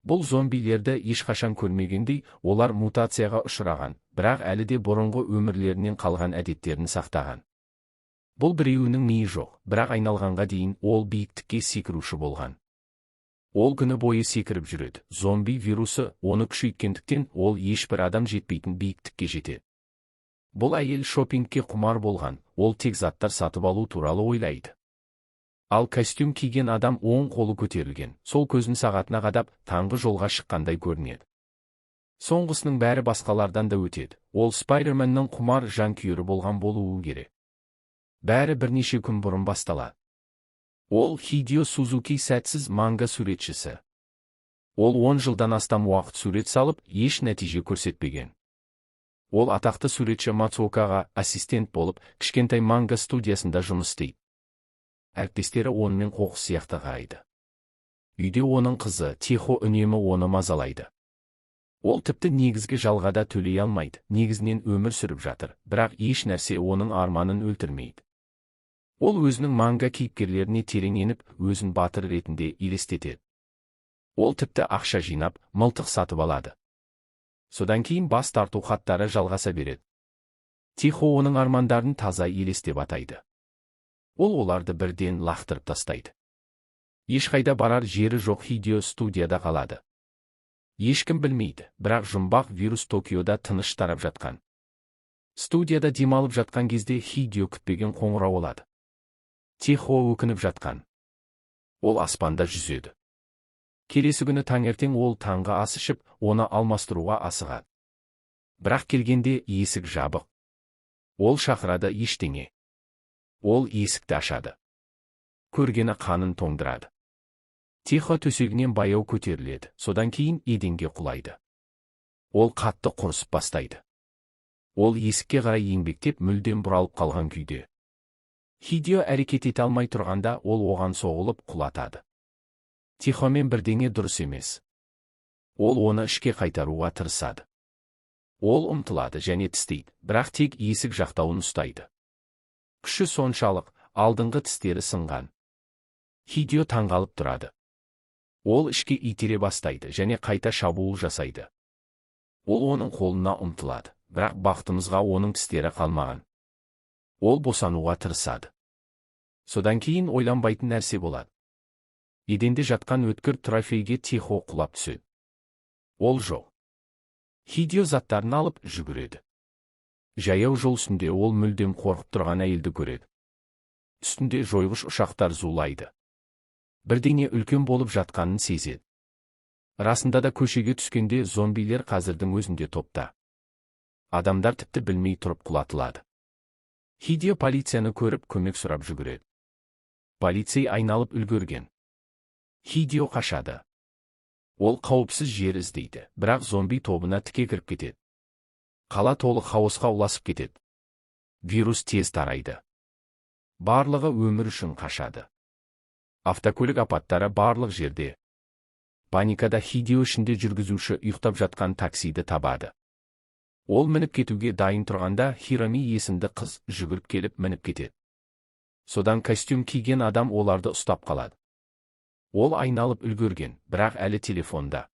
Бұл зомбилерді ешқашан көрмегендей, олар мутацияға ұшыраған, бірақ әлі де бұрынғы өмірлерінен қалған әдеттерін сақтаған. Бұл біреуінің миы жоқ, бірақ айналғанға дейін ол биіктікке секіруші болған. Ол күні бойы секіріп жүреді. Зомби вирусы оны күшейткендіктен, ол ешбір адам жетпейтін биіктікке жетеді. Бұл әйел шопингке құмар болған, ол тек заттар сатып алу туралы ойлайды. Ал костюм киген адам оң қолы көтерілген, сол көзін сағатына қадап, таңғы жолға шыққандай көрінеді. Соңғысының бәрі басқалардан да өтеді. Ол Спайдерменнің құмар жанкүйері болған болуы керек. Бәрі бірнеше күн бұрын басталады. Ол Хидео Сузуки, сәтсіз манга суретшісі. Ол 10 жылдан астам уақыт сурет салып, еш нәтиже көрсетпеген. Ол атақты суретші Мацуокаға ассистент болып, кішкентай манга студиясында жұмыс істейді. Әріптестері онымен қоқыс сияқты қарайды. Үйде оның қызы Тихо үнемі оны мазалайды. Ол тіпті негізгі жалға да төлей алмайды, негізінен өмір сүріп жатыр, бірақ еш нәрсе оның арманын өлтірмейді. Ол өзінің манга кейіпкерлеріне терең еніп, өзін батыр ретінде елестетеді. Ол тіпті ақша жинап, мылтық сатып алады. Содан кейін бас тарту хаттары жалғаса береді. Тихо оның армандарын таза елес деп атайды. Ол оларды бірден лақтырып тастайды. Ешқайда барар жері жоқ Хидео студияда қалады. Ешкім білмейді, бірақ жұмбақ вирус Токиода тыныш тарап жатқан. Студияда демалып жатқан кезде Хидео күтпеген қоңырау алады. Тихо өкініп жатқан. Ол аспанда жүзеді. Келесі күні таңертең ол таңғы ас ішіп, оны алмастыруға асығады. Бірақ келгенде есік жабық. Ол шақырады, ештеңе. Ол есікті ашады. Көргені қанын тоңдырады. Тихо төсегінен баяу көтеріледі, содан кейін еденге құлайды. Ол қатты құрысып бастайды. Ол есікке қарай еңбектеп, мүлдем бұралып қалған күйде. Хидео әрекет ете алмай тұрғанда, ол оған соғылып, құлатады. Тихомен бірдеңе дұрыс емес. Ол оны ішке қайтаруға тырысады. Ол ұмтылады және тістейді, бірақ тек есік жақтауын ұстайды. Күші соншалық, алдыңғы тістері сынған. Хидео таңғалып тұрады. Ол ішке итере бастайды және қайта шабуыл жасайды. Ол оның қолына ұмтылады, бірақ бақытымызға, оның тістері қалмаған. Ол босануға тырысады. Содан кейін ойланбайтын нәрсе болады. Еденде жатқан өткір трофейге Тихо құлап түседі. Ол жоқ. Хидео заттарын алып, жүгіреді. Жаяу жол үстінде ол мүлдем қорқып тұрған әйелді көреді. Үстінде жойғыш ұшақтар зулайды. Бірдеңе үлкен болып жатқанын сезеді. Расында да, көшеге түскенде зомбилер қазірдің өзінде топта. Адамдар тіпті білмей тұрып құлатылады. Хидео полицияны көріп, көмек сұрап жүгіреді. Полицей айналып үлгерген. Хидео қашады. Ол қауіпсіз жер іздейді, бірақ зомби тобына тіке кіріп кетеді. Қала толық хаосқа ұласып кетеді. Вирус тез тарайды. Барлығы өмір үшін қашады. Автокөлік апаттары барлық жерде. Паникада Хидео ішінде жүргізуші ұйықтап жатқан таксиді табады. Ол мініп кетуге дайын тұрғанда, Хироми есімді қыз жүгіріп келіп, мініп кетеді. Содан костюм киген адам оларды ұстап қалады. Ол айналып үлгерген, бірақ әлі телефонда.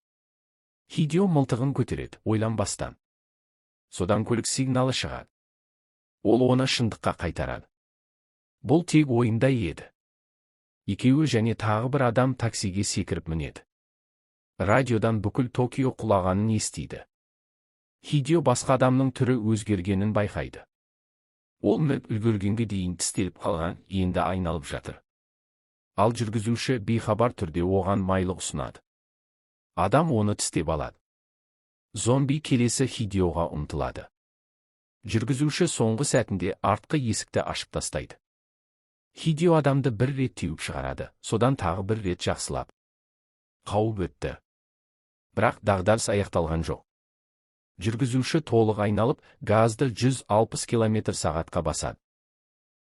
Хидео мылтығын көтереді, ойланбастан. Содан көлік сигналы шығады. Ол оны шындыққа қайтарады. Бұл тек ойында еді. Екеуі және тағы бір адам таксиге секіріп мінеді. Радиодан бүкіл Токио құлағанын естиді. Хидео басқа адамның түрі өзгергенін байқайды. Ол мініп үлгергенге дейін тістеліп қалған, енді айналып жатыр. Ал жүргізуші бейхабар түрде оған майлық ұсынады. Адам оны тістеп алады. Зомби келесі Хидеоға ұмтылады. Жүргізуші соңғы сәтінде артқы есікті ашып тастайды. Хидео адамды бір рет теуіп шығарады, содан тағы бір рет жақсылап. Қауып өтті. Бірақ дағдарыс аяқталған жоқ. Жүргізуші толық айналып, газды 160 км сағатқа басады.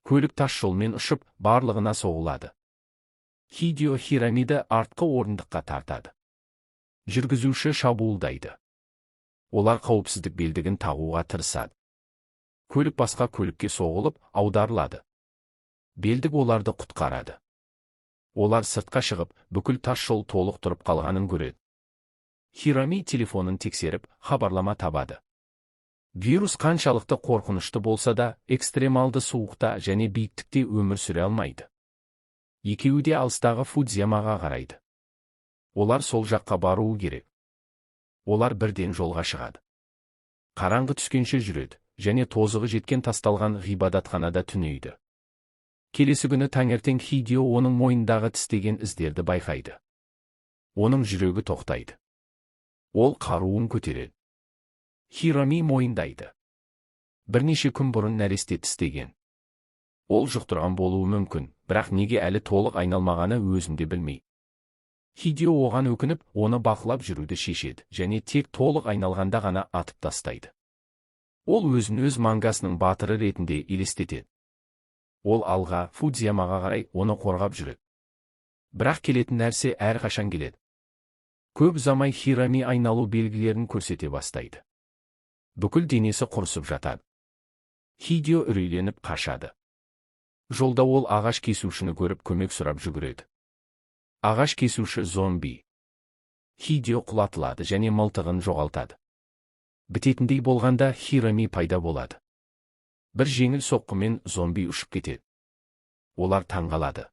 Көлік тас жолмен ұшып, барлығына соғылады. Хидео Хиромиді артқы орындыққа тартады. Жүргізуші шабуылдайды. Олар қауіпсіздік белдігін тағуға тырысады. Көлік басқа көлікке соғылып, аударылады. Белдік оларды құтқарады. Олар сыртқа шығып, бүкіл тас жол толық тұрып қалғанын көреді. Хироми телефонын тексеріп, хабарлама табады. Вирус қаншалықты қорқынышты болса да, экстремалды суықта және биіктікте өмір сүре алмайды. Екеуі де алыстағы Фудзиямаға қарайды. Олар сол жаққа баруы керек. Олар бірден жолға шығады. Қараңғы түскенше жүреді және тозығы жеткен тасталған ғибадатханада түнейді. Келесі күні таңертең Хидео оның мойнындағы тістеген іздерді байқайды. Оның жүрегі тоқтайды. Ол қаруын көтереді. Хироми мойындайды. Бірнеше күн бұрын нәресте тістеген. Ол жұқтырған болуы мүмкін, бірақ неге әлі толық айналмағаны өзінде білмей. Хидео оған өкініп, оны бақылап жүруді шешеді және тек толық айналғанда ғана атып тастайды. Ол өзін өз мангасының батыры ретінде елестетеді. Ол алға, Фудзиямаға қарай оны қорғап жүреді. Бірақ келетін нәрсе әрқашан келеді. Көп ұзамай Хироми айналу белгілерін көрсете бастайды. Бүкіл денесі құрысып жатады. Хидео үрейленіп қашады. Жолда ол ағаш кесушіні көріп, көмек сұрап жүгіреді. Ағаш кесуші зомби. Хидео құлатылады және мылтығын жоғалтады. Бітетіндей болғанда Хироми пайда болады. Бір жеңіл соққымен зомби ұшып кетеді. Олар таңғалады.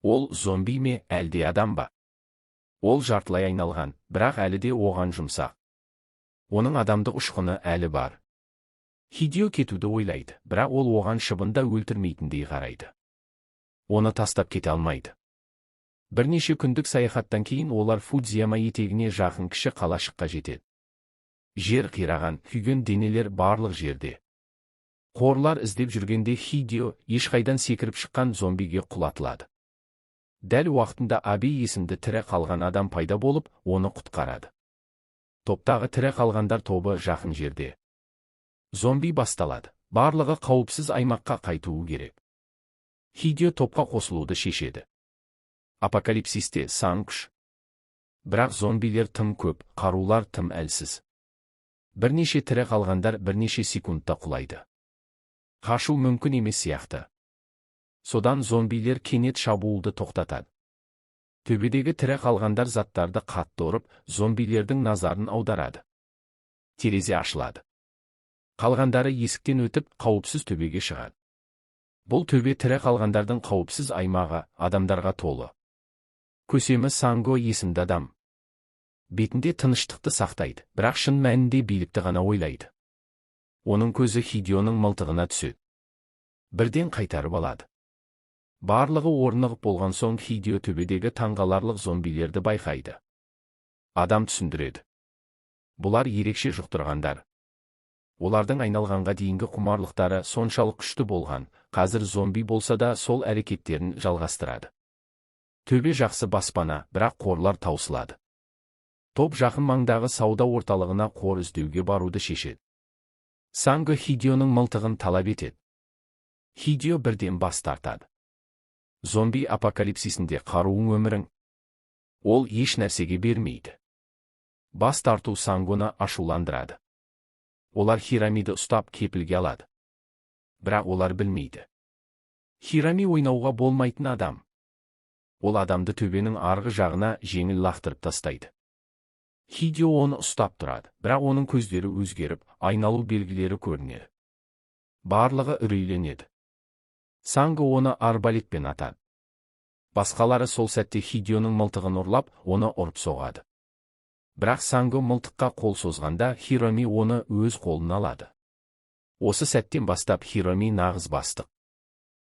Ол зомби ме, әлде адам ба? Ол жартылай айналған, бірақ әлі де оған жұмсақ. Оның адамдық ұшқыны әлі бар. Хидео кетуді ойлайды, бірақ ол оған шыбында өлтірмейтіндей қарайды. Оны тастап кете алмайды. Бірнеше күндік саяхаттан кейін олар Фудзияма етегіне жақын кіші қалашыққа жетеді. Жер қираған, күйген денелер барлық жерде. Қорлар іздеп жүргенде Хидео ешқайдан секіріп шыққан зомбиге құлатылады. Дәл уақытында Аби есімді тірі қалған адам пайда болып, оны құтқарады. Топтағы тірі қалғандар тобы жақын жерде. Зомби басталады. Барлығы қауіпсіз аймаққа қайтуы керек. Хидео топқа қосылуды шешеді. Апокалипсисте сан күш. Бірақ зомбилер тым көп, қарулар тым әлсіз. Бірнеше тірі қалғандар бірнеше секундта құлайды. Қашу мүмкін емес сияқты. Содан зомбилер кенет шабуылды тоқтатады. Төбедегі тірі қалғандар заттарды қатты ұрып, зомбилердің назарын аударады. Терезе ашылады. Қалғандары есіктен өтіп, қауіпсіз төбеге шығады. Бұл төбе тірі қалғандардың қауіпсіз аймағы, адамдарға толы. Көсемі Санго есімді адам. Бетінде тыныштықты сақтайды, бірақ шын мәнінде билікті ғана ойлайды. Оның көзі Хидеоның мылтығына түседі. Бірден қайтарып алады. Барлығы орнығып болған соң Хидео төбедегі таңғаларлық зомбилерді байқайды. Адам түсіндіреді. Бұлар ерекше жұқтырғандар. Олардың айналғанға дейінгі құмарлықтары соншалық күшті болған, қазір зомби болса да сол әрекеттерін жалғастырады. Төбе жақсы баспана, бірақ қорлар таусылады. Топ жақын маңдағы сауда орталығына қор іздеуге баруды шешеді. Санго Хидеоның мылтығын талап етеді. Хидео бірден бас тартады. Зомби апокалипсисінде қаруың өмірің. Ол еш нәрсеге бермейді. Бас тарту Сангоны ашуландырады. Олар Хиромиді ұстап кепілге алады. Бірақ олар білмейді. Хироми ойнауға болмайтын адам. Ол адамды төбенің арғы жағына жеңіл лақтырып тастайды. Хидео оны ұстап тұрады, бірақ оның көздері өзгеріп, айналу белгілері көрінеді. Барлығы үрейленеді. Санго оны арбалетпен атады. Басқалары сол сәтте Хидеоның мылтығын ұрлап, оны ұрып соғады. Бірақ Санго мылтыққа қол созғанда Хироми оны өз қолына алады. Осы сәттен бастап Хироми нағыз бастық.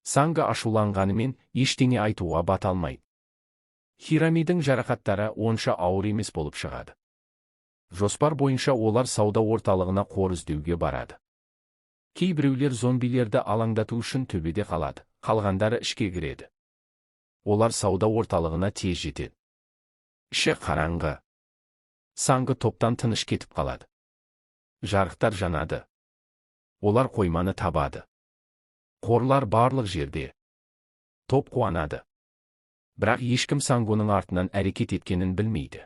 Санго ашуланғанымен ештеңе айтуға бата алмайды. Хиромидің жарақаттары онша ауыр емес болып шығады. Жоспар бойынша олар сауда орталығына қор іздеуге барады. Кейбіреулер зомбилерді алаңдату үшін төбеде қалады, қалғандары ішке кіреді. Олар сауда орталығына тез жетеді. Іші қараңғы. Санго топтан тыныш кетіп қалады. Жарықтар жанады. Олар қойманы табады. Қорлар барлық жерде. Топ қуанады. Бірақ ешкім Сангоның артынан әрекет еткенін білмейді.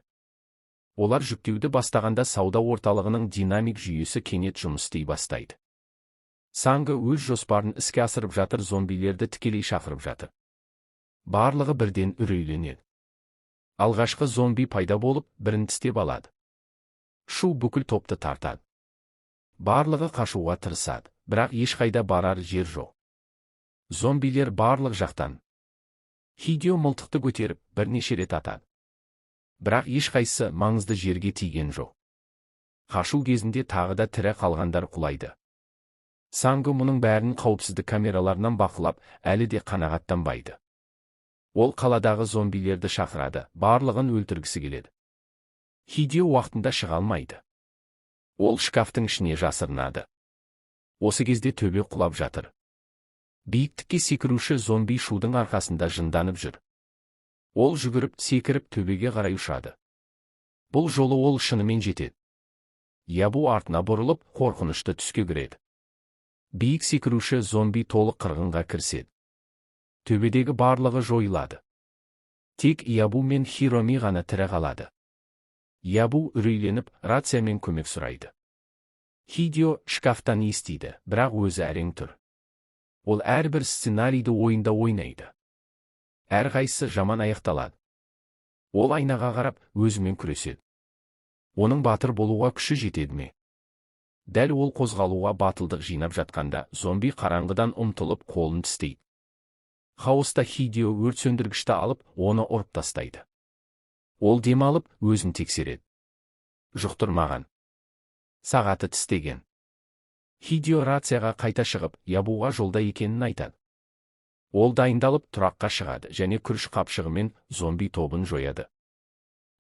Олар жүктеуді бастағанда сауда орталығының динамик жүйесі кенет жұмыс істей бастайды. Санго өз жоспарын іске асырып жатыр, зомбилерді тікелей шақырып жатыр. Барлығы бірден үрейленеді. Алғашқы зомби пайда болып, бірін тістеп алады. Шу бүкіл топты тартады. Барлығы қашуға тырысады, бірақ ешқайда барар жер жоқ. Зомбилер барлық жақтан. Хидео мылтықты көтеріп, бірнеше рет атады. Бірақ ешқайсысы маңызды жерге тиген жоқ. Қашу кезінде тағы да тірі қалғандар құлайды. Санго мұның бәрін қауіпсіздік камераларынан бақылап, әлі де қанағаттанбайды. Ол қаладағы зомбилерді шақырады, барлығын өлтіргісі келеді. Хидео уақытында шыға алмайды. Ол шкафтың ішіне жасырынады. Осы кезде төбе құлап жатыр. Биіктікке секіруші зомби шудың арқасында жынданып жүр. Ол жүгіріп, секіріп төбеге қарай ұшады. Бұл жолы ол шынымен жетеді. Ябу артына бұрылып, қорқынышты түске кіреді. Биік секіруші зомби толық қырғынға кіріседі. Төбедегі барлығы жойылады. Тек Ябу мен Хироми ғана тірі қалады. Ябу үрейленіп, рациямен көмек сұрайды. Хидео шкафтан естиді, бірақ өзі әрең тұр. Ол әрбір сценарийді ойында ойнайды. Әрқайсысы жаман аяқталады. Ол айнаға қарап, өзімен күреседі. Оның батыр болуға күші жетеді ме? Дәл ол қозғалуға батылдық жинап жатқанда, зомби қараңғыдан ұмтылып қолын тістейді. Хаоста Хидео өрт сөндіргішті алып, оны ұрып тастайды. Ол дем алып, өзін тексереді. Жұқтырмаған. Сағаты тістеген. Хидео рацияға қайта шығып, Ябуға жолда екенін айтады. Ол дайындалып тұраққа шығады және күріш қапшығымен зомби тобын жояды.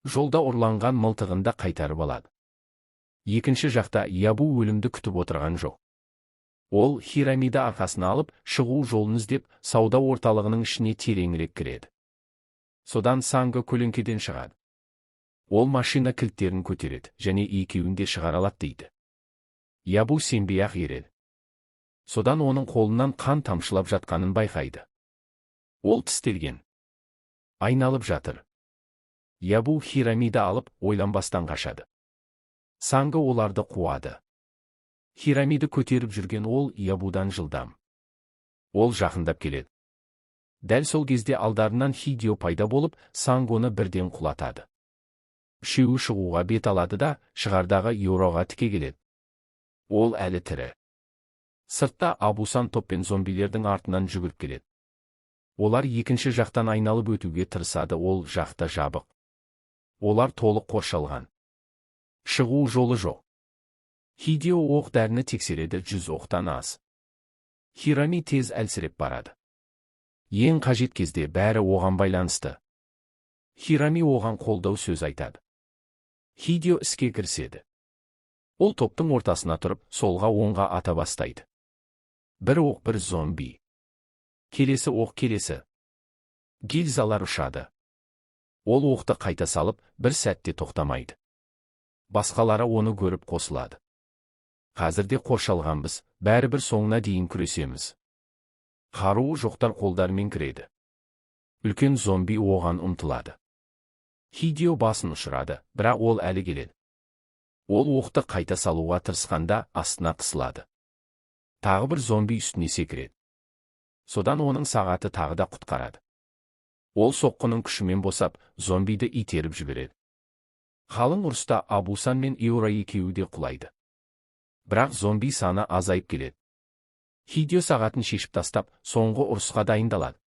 Жолда ұрланған мылтығын да қайтарып алады. Екінші жақта Ябу өлімді күтіп отырған жоқ. Ол Хиромиді арқасына алып, шығу жолын іздеп, сауда орталығының ішіне тереңірек кіреді. Содан Санго көлеңкеден шығады. Ол машина кілттерін көтереді және екеуін де шығара алады дейді. Ябу сенбей-ақ ереді. Содан оның қолынан қан тамшылап жатқанын байқайды. Ол тістелген. Айналып жатыр. Ябу Хиромиді алып, ойланбастан қашады. Санго оларды қуады. Хиромиді көтеріп жүрген ол Ябудан жылдам. Ол жақындап келеді. Дәл сол кезде алдарынан Хидео пайда болып, Сангоны бірден құлатады. Үшеуі шығуға бет алады да, шығардағы Юроға тіке келеді. Ол әлі тірі. Сыртта Абусан топпен зомбилердің артынан жүгіріп келеді. Олар екінші жақтан айналып өтуге тырысады, ол жақта жабық. Олар толық қоршалған. Шығу жолы жоқ. Хидео оқ дәріні тексереді, 100 оқтан аз. Хироми тез әлсіреп барады. Ең қажет кезде бәрі оған байланысты. Хироми оған қолдау сөз айтады. Хидео іске кіріседі. Ол топтың ортасына тұрып, солға оңға ата бастайды. Бір оқ бір зомби. Келесі оқ келесі. Гильзалар ұшады. Ол оқты қайта салып, бір сәтте тоқтамайды. Басқалары оны көріп қосылады. Қазірде қоршалғанбыз, бәрібір соңына дейін күресеміз. Қаруы жоқтар қолдарымен кіреді. Үлкен зомби оған ұмтылады. Хидео басын ұшырады, бірақ ол әлі келеді. Ол оқты қайта салуға тырысқанда астына қысылады. Тағы бір зомби үстіне секіреді. Содан оның сағаты тағы да құтқарады. Ол соққының күшімен босап, зомбиді итеріп жібереді. Қалың ұрыста Абусан мен Иора екеуі де құлайды. Бірақ зомби саны азайып келеді. Хидео сағатын шешіп тастап, соңғы ұрысқа дайындалады.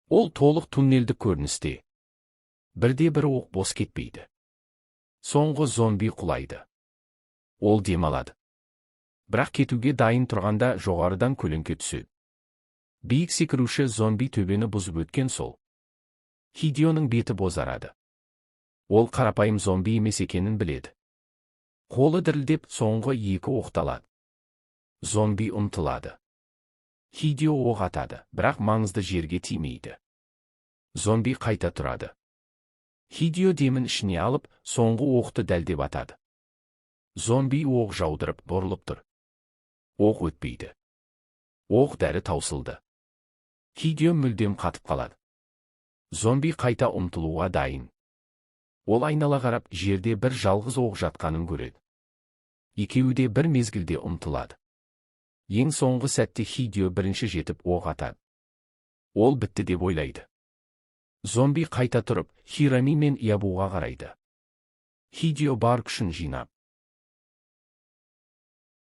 Ол толық туннельдік көріністе. Бірде бір оқ бос кетпейді. Соңғы зомби құлайды. Ол дем алады. Бірақ кетуге дайын тұрғанда жоғарыдан көлеңке түседі. Биік секіруші зомби төбені бұзып өткен сол. Хидеоның беті бозарады. Ол қарапайым зомби емес екенін біледі. Қолы дірілдеп соңғы екі оқталады. Зомби ұмтылады. Хидео оқ атады, бірақ маңызды жерге тимейді. Зомби қайта тұрады. Хидео демін ішіне алып, соңғы оқты дәлдеп атады. Зомби оқ жаудырып, бұрылып тұр. Оқ өтпейді. Оқ дәрі таусылды. Хидео мүлдем қатып қалады. Зомби қайта ұмтылуға дайын. Ол айнала қарап, жерде бір жалғыз оқ жатқанын көреді. Екеуі де бір мезгілде ұмтылады. Ең соңғы сәтте Хидео бірінші жетіп оқ атады. Ол бітті деп ойлайды. Зомби қайта тұрып, Хироми мен Ябуға қарайды. Хидео бар күшін жинап,